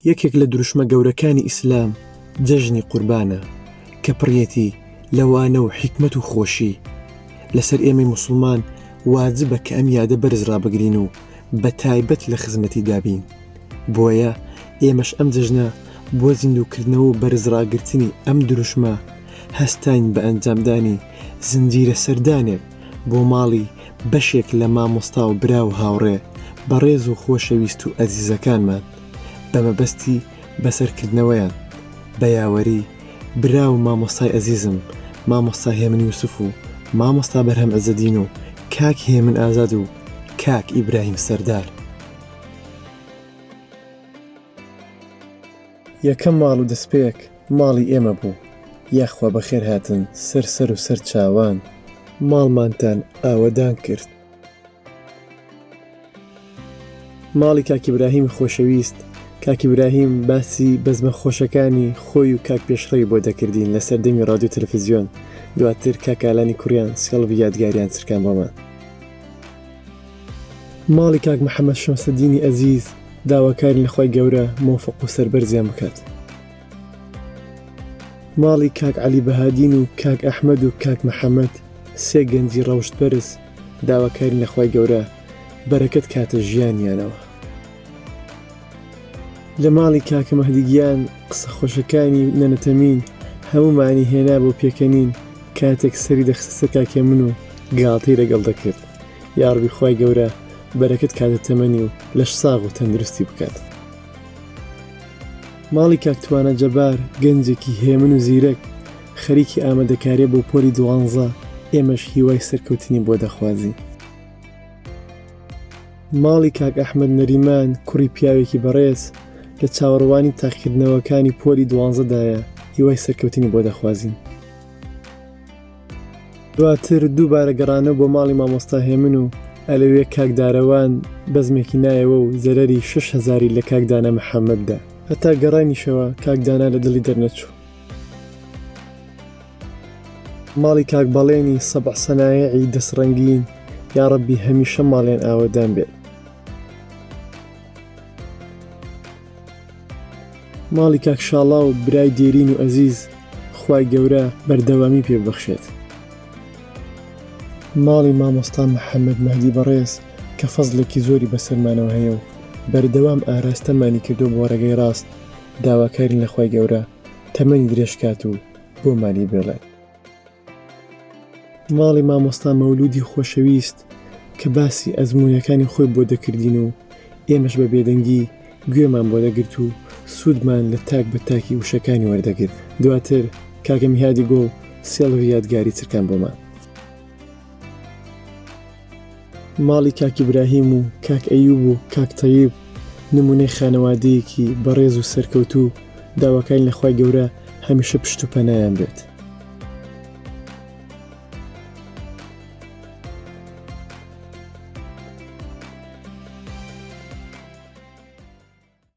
یەکێک لە دروشمە گەورەکانی ئیسلام جەژنی قوربانە کە پڕیەتی لە وانە و حیکمەت و خۆشی. لەسەر ئێمەی موسڵمان واجبە کە ئەم یادە بەرز ڕابگرین و بە تایبەت لە خزمەتیدا بین. بۆیە ئێمەش ئەم جەژنە بۆ زیندووکردنەوە و بەرزڕاگرتنی ئەم دروشمە هەستاین بە ئەنجامدانی زنجیرە سەردانێک بۆ ماڵی بەشێک لە مامۆستا و برا و هاوڕێ بەڕێز و خۆشەویست و ئەزیزەکانمان بە مەبەستی بەسەرکردنەوەیان بە یاوەری برا و مامۆستای ئەزیزم مامۆستا هێمن یوسف و مامۆستا بەرهەم عزەدین و کاک هێمن ئازاد و کاک ئیبراهیم سەردار. یەکەم ماڵ و دەسپێک ماڵی ئێمە بوو یاخوا بەخێر هاتن سەر سەر و سەر چاوان ماڵمانتان ئاوەدان کرد. ماڵی کاک ئیبراهیمی خۆشەویست کاک ئیبراهیم باسی بەزمە خۆشەکانی خۆی و کاک پێشڕەوی بۆ دەکردین لە سەردەمی ڕادیۆ تەلەفزیۆن دواتر کاک ئالانی کوڕیان سێڵڤی یادگاریان چرکان بۆمان. ماڵی کاک محەمەد شەمسەدینی ئەزیز داواکارین لە خوای گەورە مۆفەق و سەربەرزیان بکات. ماڵی کاک عەلی بەهادین و کاک ئەحمەد و کاک محەمەد سێ گەنجی ڕەوشت بەرز داواکارین لە خوای گەورە بەرەکەت کاتە ژیانیانەوە. لە ماڵی کاکە مەهدی گیان قسە خۆشەکانی نەنە تەمین هەموومانی هێنا بۆ پێکەنین کاتێک سەری دەخستە سەر کاک هێمن و گاڵتەی لەگەڵ دەکرد یاڕبی خوای گەورە بەرەکەت کاتە تەمەنی و لەش ساغ و تەندروستی بکات. ماڵی کاک توانا جەبار گەنجێکی هێمن و زیرەک خەریکی ئامادەکاریە بۆ پۆلی دوانزە ئێمەش هیوای سەرکەوتنی بۆ دەخوازین. ماڵی کاک ئەحمەد نەریمان کوڕی پیاوێکی بەڕێز لە چاوەڕوانی تاقیکردنەوەکانی پۆلی دوانزەدایە هیوای سەرکەوتنی بۆ دەخوازین. دواتر دووبارە گەڕانەوە بۆ ماڵی مامۆستا هێمن و ئەلەوێ کاک دارەوان بەزمێکی نایەوە و زەرەری شەش هەزاری لە کاک دانا محەمەد دا. هەتا گەڕاینیشەوە کاک دانا لە دڵی دەرنەچوو. ماڵی کاک بەڵێنی سەبع سەنایعی دەست ڕەنگین یاڕەبی هەمیشە ماڵیان ئاوەدان بێت. ماڵی کاک شاڵاو برای دێرین و ئەزیز خوای گەورە بەردەوامی پێ ببەخشێت. ماڵی مامۆستا محمد مەهدی بەڕێز کە فەزڵێکی زۆری بەسەرمانەوە هەیە و بەردەوام ئاراستەمانی کردووە بۆ ڕێگەی ڕاست داواکارین لە خوای گەورە تەمەنی درێژ کات و بۆمانی بێڵێت. ماڵی مامۆستا مەولودی خۆشەویست کە باسی ئەزموونەکانی خۆی بۆ دەکردین و ئێمەش بە بێدەنگی گوێمان بۆ دەگرت و سوودمان لە تاک بە تاکی وشەکانی وەردەگرت. دواتر کاکە میهادی گوڵ سێڵڤی یادگاری چرکان بۆمان. ماڵی کاک ئیبراهیم و کاک ئەیوب و کاک تەیب نموونەی خانەوادەیەکی بەڕێز و سەرکەوتوو، داواکارین لە خوای گەورە هەمیشە پشت و پەنایان بێت.